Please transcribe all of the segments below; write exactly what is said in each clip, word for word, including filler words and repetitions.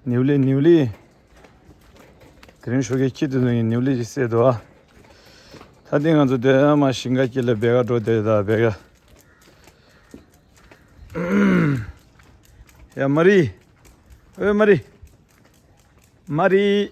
ནེའུ་ལི་ནེའུ་ལི། དེ་རིང་ཞོགས་ཀས་ཁྱི་དེ་ཚོ་ཡིན་ནེའུ་ལི་ཞིག་བསད་འདུག་ཨ། ད་ལྟ་ང་ཚོ་དེ་མ་ཞིང་ཁ་དཀྱིལ་ལ་བེ་ག་འགྲོ་བསྡད་ད་བེ་ག་ཡ་མ་རི། ཨོའི་མ་རི། མ་རི།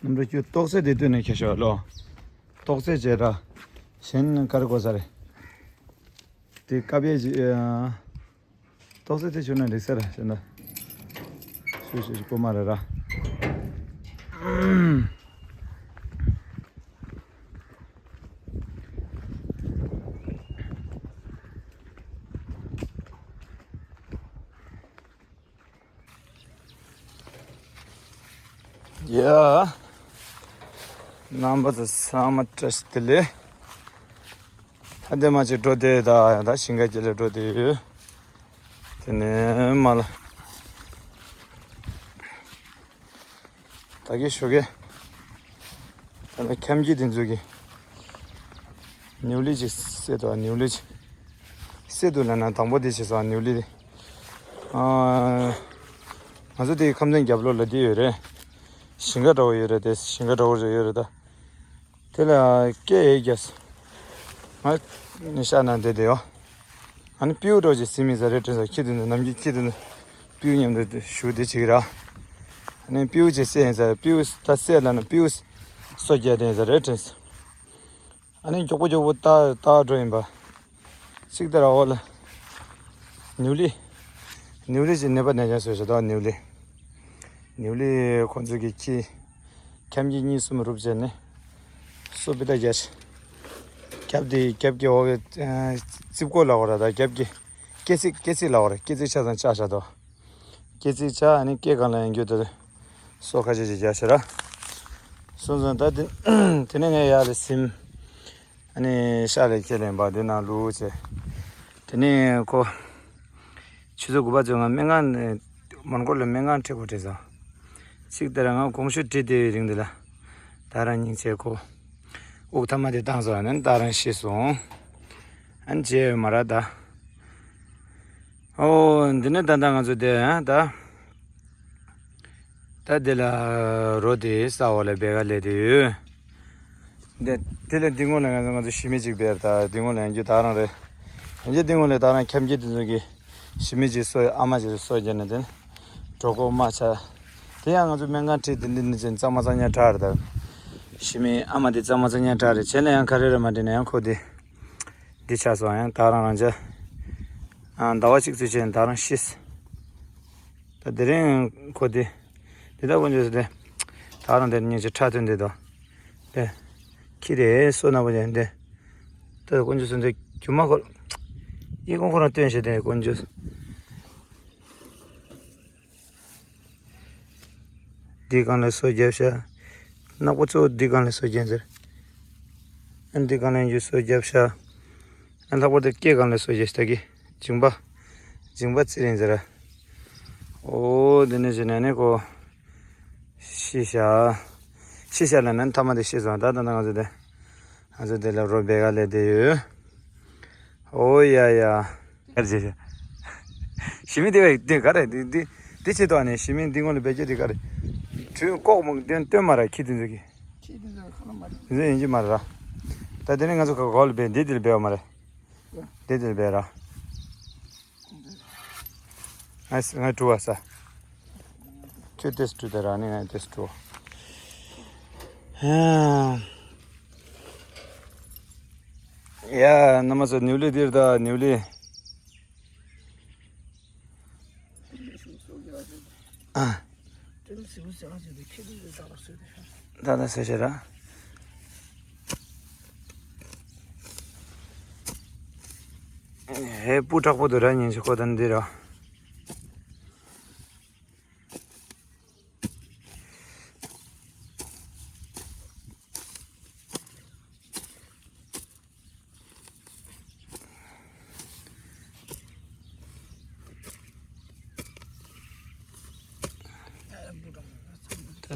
ནམ་རུ་ཁྱོད་ཏོག་ཙེ་དེ་སྟོན་ནས་ཁྱེར་ཤོག་ལོ། ཏོག་ཙེ་བྱས་ར། གཞན་གར་དགོས་ས་རེད། དེ་ཀ་བའི་ཨ། ཏོག་ཙེ་དེ་བྱུང་ན་འགྲིག་ས་རེད་ཤེས་ན། ཤུ་ཤུ་ཤུ་ཀོ་མ་རེད་ར། ཡ། རྣམ་པ་ཚོ་ཚང་མ་བཀྲ་ཤིས་བདེ་ལེགས། ད་ལྟ་མ་ཅིག་འགྲོ་བསྡད་ད་ད་ཞིང་ཁ་དཀྱིལ་ལ་འགྲོ་བསྡད་ཡོད། དེ་ནས་མ་ལ། ད་གིན་ཞོགས་ཀས། ད་ལྟ་ཁྱམས་ཀྱི་དེ་ཚོ་གི། ནེའུ་ལི་ཅིག་བསད་འདུག་ནེའུ་ལི་ཅིག་བསད་འདུག་ལབ་ན་དང་པོ་དེ་བྱས་སོང་ནེའུ་ལི་དེ། ཨ། ང་ཚོ་དེ་ཁམས་ཚན་རྒྱབ་ལོགས་ལ་དེ་ཡོད་རེད། ཞིང་ཁ་འདྲ་བོ་ཡོད་རེད་དེ་ཞིང་ཁ་འདྲ་བོ་ཡོད་རེད་ད། དེ་ལ་སྐད་ཡེ་རྒྱས། ང་ནི་ཤ་ན་བསྡད་དེ་ཡོ། ཨ་ནི་སྤྲེའུ་འདྲ་བོ་ཅིག་ཟིན་མི་ཟ་རེད་དྲན་སོང་ཁྱི་དེ་ཚོ་ནམ་རྒྱུན་ཁྱི་དེ་ཚོ་སྤྲེའུ་མཉམ་དུ་བཞུགས་བསྡད་བྱེད་ཀྱི་ར། ཨ་ནི་སྤྲེའུ་ཅིག་བསད་ཡིན་ཟེར་སྤྲེའུ་ད་བསད་ལབ་ན་སྤྲེའུ་སོ་བརྒྱབ་བསྡད་ཡིན་ཟེར་རེད་དྲན་སོང་། ཨ་ནི་མགྱོགས་པོ་མགྱོགས་པོ་ལྟ་ལྟ་འགྲོ་ཡིན་པ། ཅིག་ལྟ་ར་འོ་ལ། ནེའུ་ལི། ནེའུ་ལི་ཅིག་ནད་པ་ནད་ཀྱང་བཟོས་ཤག་ད་ནེའུ་ལི། ནེའུ་ལི་ཁོང་ཚོ་གི་ཁྱི། ཁྱམས་ཀྱི་གཉིས་གསུམ་རུབ་བྱས་ནས། སོ་པི་ཏ་རྒྱག་ཤག་རྒྱབ་དེ་རྒྱབ་ཀྱི་འོག་གི་རྩིབ་ཀོ་ལ་འོ་ར་ད་རྒྱབ་ཀྱི། སྐེ་ཚིག་སྐེ་ཚིག་ལ་འོ་ར་སྐེ་ཚིག་ཆ་ཚང་བཅག་ཤག་དོ། སྐེ་ཚིག་ཆ་ཨ་ནི་སྐེ་སྒང་ལ་ཡང་རྒྱུ་དེ། སོ་ཁ་ཤས་ཅིག་རྒྱག་ཤག་ར། སོང་ཙང་ད་དེ་དེ་ནས་ངས་ཡར་ལ་ཟིན། ཨ་ནི་ཤག་ལས་ཁྱེར་ལེན་པ་འདི་ནང་བླུགས་བྱས། དེ་ནས་ཁོ། ཆུ་ཚོད་དགུ་པ་ཚོད་ང་སྨན་ཁང་ནས་མོན་གྷོ་ལ་སྨན་ཁང་ཁྲིད་དགོས་བྲིས་སོང་། ཅིག་ལྟ་ར་ང་དགོང་ཞོགས་བྲིས་དེའི་རིང་འདི་ལ། ད་རང་སྙིང་རྗེ་ཁོ། དབུགས་ཐ་མ་དེ་བཏང་སོང་ཨ་ནི་ད་རང་ཤི་སོང་། ཨ་ནི་བྱས་ཡོད་མ་ར་ད། ཨོ། འདི་ནི་ད་ལྟ་ང་ཚོ་དེ་ཨ་ད། ད་དེ་ལ་རོ་དེ་ས་འོག་ལ་བེ་ག་ལས་དེ་ཡོད། དེ་དེ་ལ་འདི་སྔོན་ལ་ང་ཚོ་ང་ཚོ་ཞི་མི་གཅིག་བེར་ད་འདི་སྔོན་ལ་ཡང་རྒྱུ་ད་རང་རེད། ཡང་རྒྱུ་འདི་སྔོན་ལ་ད་རང་ཁྱམས་ཀྱི་དེ་ཚོ་གི་ཞི་མི་གཅིག་གསོ་ཨ་མ་གཅིག་གསོ་རྒྱབ་ནས་དེ་ནི་གྲོད་ཁོག་མ་ཆག་དེ་ཡང་ང་ཚོ་སྨན་ཁང་ཁྲིད་དེ་འདི་འདི་ཅན་གཙང་མ་གཙང་ཉག་དྲག་རེད་ད། ཞི་མི་ཨ་མ་དེ་གཙང་མ་གཙང་ཉག་དྲག་རེད་བྱས་ན་ཡང་ག་རེ་རེད་མ་དྲན་ན་ཡང་ཁོ་དེ། འདི་ཆགས་སོང་ཡང་ད་རང་རང་ཅག་ཨ་ཟླ་བ་གཅིག་ཙམ་བྱས་ད་རང་ཤི། ད་དེ་རིང་ཁོ་དེ། དེ་ད་དཀོན་མཆོག་ཟེར་ཏེ། ད་རང་དེར་སྙིང་རྗེ་ཁྲག་ཐོན་དེ་དོ། དེ། ཁྱི་རེད་སོ་ན་པོ་ཅན་དེ། ད་དཀོན་མཆོག་ཟེར་ཏེ་རྒྱུ་མ་ཁོ། ཡི་གོང་ཁོ་རང་སྟོན་བྱས་ཏེ་དཀོན་མཆོག་འདི་སྒང་ལ་སོ་བརྒྱབ་ཤག་ནག་པོ་གཙོ་བོ་འདི་སྒང་ལ་སོ་བརྒྱབ་ཟེར། ཨ་འདི་སྒང་ལ་ཡང་སོ་བརྒྱབ་ཤག་ཨ་ལྷག་པར་དུ་སྐེ་སྒང་ལ་སོ་བརྒྱབ་ཤག་ད་གི་མཇིང་པ། མཇིང་པ་ཚིལ་ཡིན་ཟེར། ཨོ་འདི་ནས་བྱས་ན་ནི་ཁོ། ཤི་ཤག་ཤི་ཤག་ལབ་ན་མཐའ་མ་དེ་ཤི་སོང་ད་ད་ད་ང་ཚོ་དེ། ང་ཚོ་དེ་ལ་རོ་བེ་ག་ལས་བསྡད་ཡོད། ཨོ་ཡ་ཡ། ག་རེ་བྱས་ཤག་ཞི་མི་དེ་བས་དེ་ག་རེ་དེ་དེ་དེ་བྱེད་དོ་ཨ་ནི་ཞི་མི་འདི་སྔོན་ལ་བེད་སྤྱོད་དེ་ག་རེ། དུས་ལྐོག་མོ་དེ་སྟོན་མ་ར་ཁྱི་དེ་ཚོ་གི། ཁྱི་དེ་ཚོ་ཁ་ལ་མ་རེད། དེ་ཚོ་ཡིན་གྱི་མ་རེད་ར། ད་དེ་ནི་ང་ཚོ་ག་གོ་ལ་བེད་འདི་དེ་ལ་བེད་བ་མ་རེད། འདི་དེ་ལ་བེད་ར། ང་ང་བྲུ་བ་ས། ཁྱོད་དེ་སུ་བྲུ་དེ་ར་ནི་ང་དེ་སུ་བྲུ། ཡ་ནམ་སོ་ནེའུ་ལི་དེར་ད་ནེའུ་ལི། ཨ། ད་ད་ཟེར་བྱས་ར། ཧེ་སྤུ་དྲག་པོ་འདུག་ར་ཉིན་ཞིག་ཁོ་ད་འདི་ར།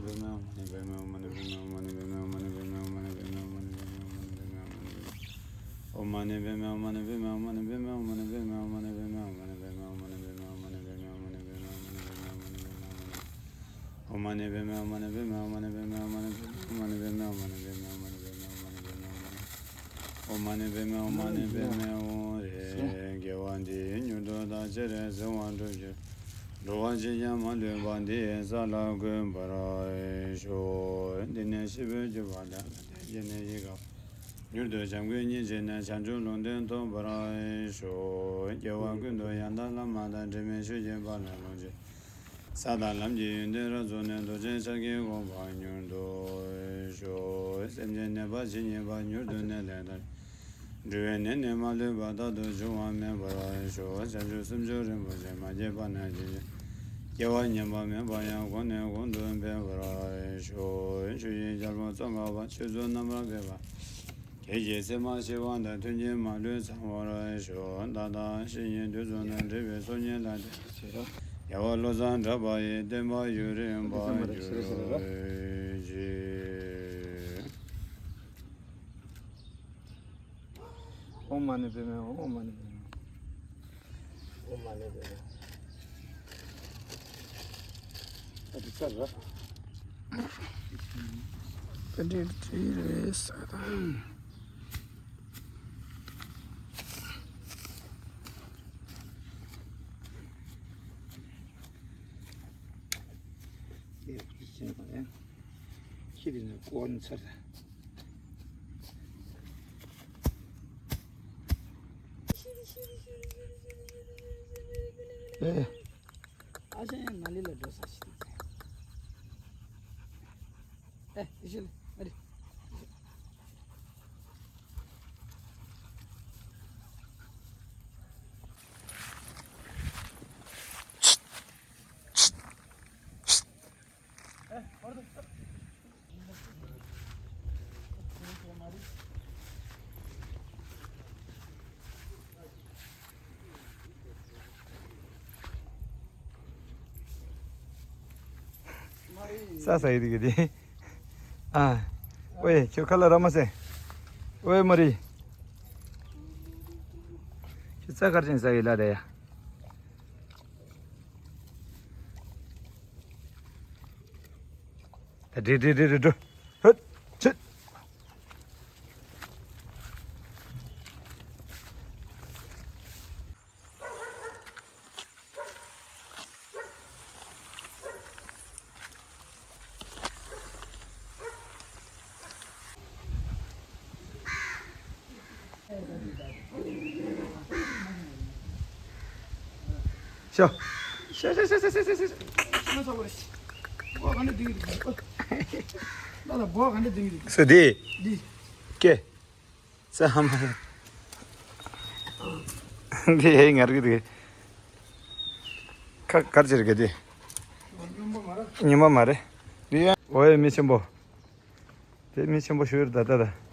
ཨོཾ་མ་ཎི་པདྨེ་ཧཱུྃ། མ་ཎི་པདྨེ་ཧཱུྃ། མ་ཎི་པདྨེ་ཧཱུྃ། མ་ཎི་པདྨེ་ཧཱུྃ། མ་ཎི་པདྨེ་ཧཱུྃ། མ་ཎི་པདྨེ་ཧཱུྃ། མ་ཎི་པདྨེ་ཧཱུྃ། མ་ཎི་པདྨེ་ཧཱུྃ། མ་ཎི་པདྨེ་ཧཱུྃ། མ་ཎི་པདྨེ་ཧཱུྃ། ཨོཾ་མ་ཎི་པདྨེ་ཧཱུྃ། མ་ཎི་པདྨེ་ཧཱུྃ། རེ། དགེ་བ་འདིས་མྱུར་དུ་བདག་སྤྱིར་གཟིགས་པ་འགྲུབ་ཕྱིར། འགྲོ་བ་གཅིག་ཀྱང་མ་ལུས་པ་འདི་ཡི་ས་ལ་འགོད་པར་ཤོག། འདི་ནས་ཤི་བའི་སྤྱོད་པ་དང་ལ་དྭགས་སྐྱེ་གནས་ཡི་ག་མྱུར་དུ་བྱམས་མགོན་སྙིང་རྗེ་ནས་བྱང་ཆུབ་ལུང་བསྟན་ཐོབ་པར་ཤོག། སྐྱེ་བ་ཀུན་ཏུ་ཡང་དག་བླ་མ་དང་། དྲི་མེད་ཆོས་ཀྱི་དཔལ་ལ་ལོངས་སྤྱོད། ས་དང་ལམ་གྱི་ཡོན་ཏན་རབ་རྫོགས་ནས། རྡོ་རྗེ་ཕྱག་གི་གོ་འཕང་མྱུར་ཐོབ་ཤོག། སེམས་ཅན་ནད་པ་ཇི་སྙེད་པ། མྱུར་དུ་ནད་ལས་ཐར། འབྲུ་བའི་ནད་ནི་མ་ལུས་པ། རྟག་ཏུ་འབྱུང་བ་མེད་པར་ཤོག། བྱང་ཆུབ་སེམས་མཆོག་རིན་པོ་ཆེ། མ་སྐྱེས་པ་ནས་སྐྱེས་བར། སྐྱེ་བ་ཉམས་པ་མེད་པ་ཡང་། གོང་ནས་གོང་དུ་འཕེལ་བར་ཤོག། ཆུ་ཡི་རྒྱལ་པོ་ཙོང་ཁ་པ། ཆོས་ཚུལ་རྣམ་པར་འཕེལ་བ། ཁྱེད་ཀྱི་སེམས་མ་ཤི་བ་དང་། མཐུན་རྐྱེན་མ་ལུས་ཚང་བར་ཤོག། མཐའ་དག་ཤི་ནས་དུས་གསུམ་དུ། འབྲེལ་བའི་ཚོགས་གཉིས་ལ་བརྟེན། རྒྱལ་བ་བློ་བཟང་གྲགས་པ་ཡི། བསྟན་པ་ཡུན་རིང་བར་གྱུར་ཅིག། ཨོཾ་མ་ཎི་པདྨེ་ཧཱུྃ། ཨོཾ་མ་ཎི་པདྨེ་ཧཱུྃ། ཨོཾ་མ་ཎི་པདྨེ་ཧཱུྃ། ཨ་དེ་ཚར་ར། པཎྜི་ཏ་རེད་ས་དང་། ཁྱེད་རིག་ནས་ཀོ་ནི་ཚར་ར། ཨེ། ཨ་ཅག་ཡང་ནཱ་ལི་ལ་འགྲོ་ས་ཞིག་དང་། ཨེ། དེ་ཤི་ལ་ཨ་རེ། ས་ས་ཡི་དེ་གི་དེ། ཨ། ཝེ་ཁྱོད་ཁ་ལ་ར་མ་སེ། ཝེ་མ་རི། ཁྱོད་ས་གར་ཅན་ས་ཡི་ལ་རེ་ཡ། ད་དྲི་དྲི་དྲི་དྲི་དྲི། ཧུད། ཆིད། ཤོ། ཤོ་ཤོ་ཤོ་ཤོ་ཤོ་ཤོ། སུ་དེ། ཀེ། ས་ཧ་མ། འདི་ཧེ་ངར་གི་འདུག་ཁ་གར་ཅིར་གི་འདི། ཉི་མ་མ་རེད། འདི་ཡང་འོ་ཡེ་མི་ཆེན་པོ། དེ་མི་ཆེན་པོ་ཞུ་ཡོད་ད་ད་ད།